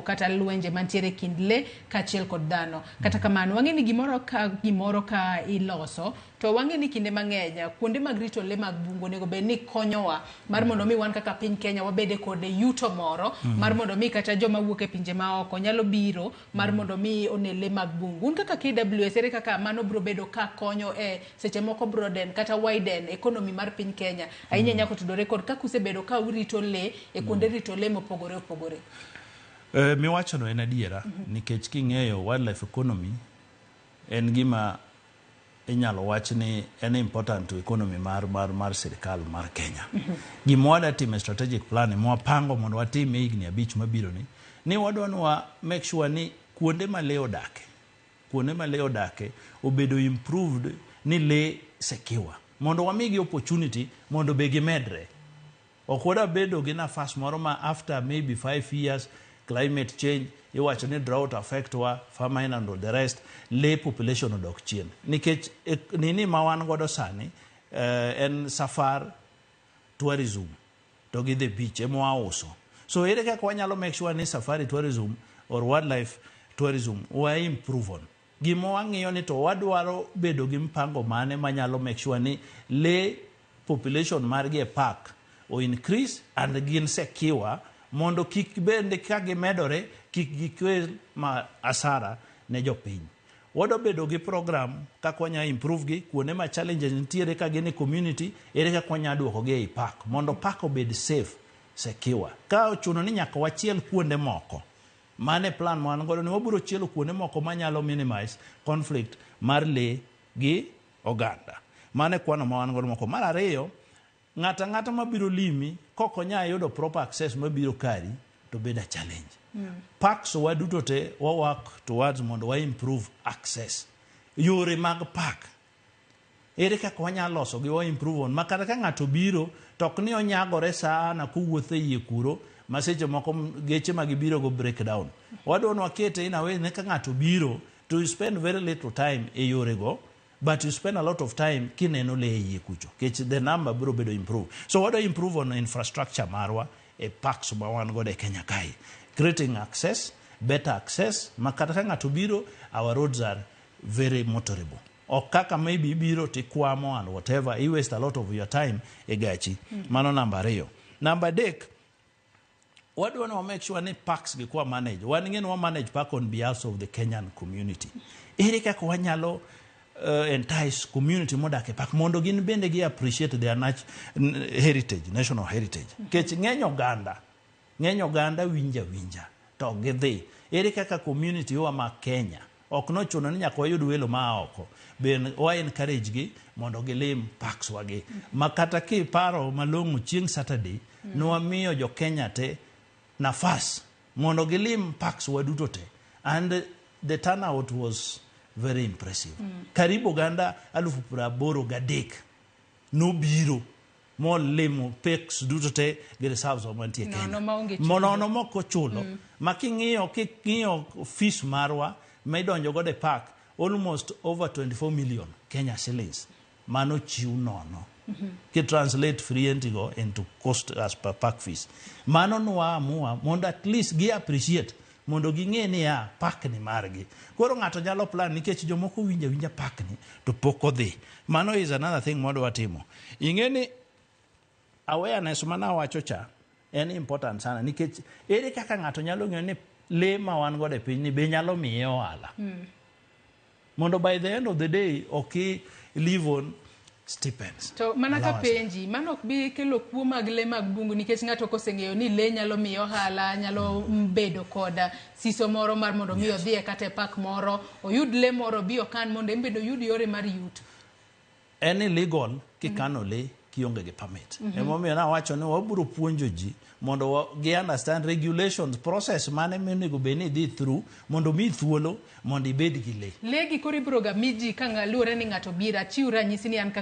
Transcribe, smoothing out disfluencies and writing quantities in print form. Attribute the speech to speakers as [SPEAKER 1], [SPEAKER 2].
[SPEAKER 1] Kata lwenje mantiere e kind le kaachiel kod dhano. Kata kamano, wang'e ni gimoro ka gimoro ka iloso, to wang'e ni kinde mang'eny kuonde mag rito le mag bungu onego bed ni konyowa mar mondo mi wan kaka piny Kenya wabede kod yuto moro mar mondo mi kata joma wuok e pinje maoko nyalo biro mar mondo mi one le mag bungu. Un kaka KWS, ere kaka mano biro bedo ka konyo e seche moko broaden kata widen economy mar piny Kenya ahinya ahinya kotudore kod kaka usebedo ka urito le e kuonde rito le mopogore opogore?
[SPEAKER 2] Miwachono en adiera nikech king'eyo wildlife economy en gima inyalo wach ni en important to economy mar sirikal mar Kenya. Gima wadwa timo e strategic plan mwapango mondo watim e higni 5 mabiro ni wadwa ni wa make sure ni kuonde ma lee odake obedo improved, ni lee secure mondo wamigi opportunity mondo be gimedre. Ok wadwa bedo gi nafas moro ma after maybe 5 years, climate change, iwacho ni drought affect wa famine and all the rest, lee population odok chien nikech nini ma wan godo sani en safari tourism to gi the beach ema wauso. So ere kaka wanyalo make sure ni safari tourism or wildlife tourism wa improve on? Gima wang'iyo ni to wadwaro bedo gi mpango mane manyalo make sure ni lee population margi e park o increase and gin secure, mondo kik bende ka gimedore kik gikel ma asara ne jopiny. Wadwa bedo gi program kaka wanya improve gi kuonde ma challenges nitiere ka gin e community, ere kaka wanya duoko gi ei park mondo park obed safe, secure. Ka ochuno ni nyaka wachiel kuonde moko, mane plan ma wan godo ni wabiro chielo kuonde moko manyalo minimize conflict mar lee gi oganda. Mano e kwano ma wan godo moko. Mar ariyo, ng'ato ang'ata mabiro limi kok onya yudo proper access mabiro kari to bedo a challenge. Parks wa duto te wa work towards mondo wa improve access. Yore mag park, ere kaka wanyalo loso gi wa improve on ma kata ka ng'ato biro to ok ni onyagore sana kowuotho e iye kuro ma seche moko geche ma gibiro go break down. Wadwa ni wakete in a way ni ka ng'ato biro to you spend very little time e yore go, but you spend a lot of time kineno lee e iye kucho kech the number biro bedo improve. So wadwa improve on infrastructure marwa e parks ma wan godo e Kenya kae, creating access, better access, ma kata ka ng'ato biro, our roads are very motorable, ok kaka maybe ibiro tikwamo and whatever, i waste a lot of your time e gachi. Mano namba ariyo. Namba adek, wadwa ni wa make sure ni parks gi kwa manage, wan ng'e ni wa manage park on behalf of the Kenyan community. Ere kaka wanyalo entice community modak e park mondo gin bende gi appreciate their heritage, national heritage? Nikech ng'eny oganda winja winja to gidhi. Ere kaka community wa ma Kenya, ok nochuno ni nyaka wayud welo maa oko, ben wa encourage gi mondo gilim parks wagi? Ma kata kiparo malong'o, chieng' Saturday nwamiyo jo Kenya te nafas mondo gilim parks wa duto te, and the turnout was very impressive. Karibu oganda 83,000 nobiro molimo parks duto te gi reserves wa mantie
[SPEAKER 1] Nono
[SPEAKER 2] Kenya.
[SPEAKER 1] maonge chudo.
[SPEAKER 2] Nono mok ochulo. Ma king'iyo fees marwa ma idonjo godo e park, almost over 24 million Kenya shillings, mano chiw nono. Ki translate free entry go into cost as per park fees, mano nwaamua mondo at least gi appreciate, mondo ging'e niya park ni margi. Koro ng'ato nyalo plan nikech jomoko winjo awinja park ni to pok odhi. Mano is another thing mwadwa timo. Ing'e ni awareness manawacho cha en important sana, nikech ere kaka ng'ato nyalo ng'eyo ni lee ma wan godo e piny ni be nyalo miye ohala, mondo by the end of the day ok i live on stipends,
[SPEAKER 1] To mana ka
[SPEAKER 2] allowances.
[SPEAKER 1] penji, mano ok bi kelo kuo mag lee mag bungu, nikech ng'ato koseng'eyo ni lee nyalo miye ohala, nyalo bedo kod siso moro mar mondo mi odhi e kata e park moro oyud lee moro bi okan mondo en bende oyud yore mar yuto?
[SPEAKER 2] En illegal kikano lee kionge gi permit. Emomiyo nawacho ni wabiro puonjo ji mondo gi understand regulations, process mane monego bed ni idhi through mondo mi thuolo mondo ibed gi lee.
[SPEAKER 1] Lee gi koro ibiro ga mi ji ka luwore ni ng'ato biro achiw ranyisi ni an kaka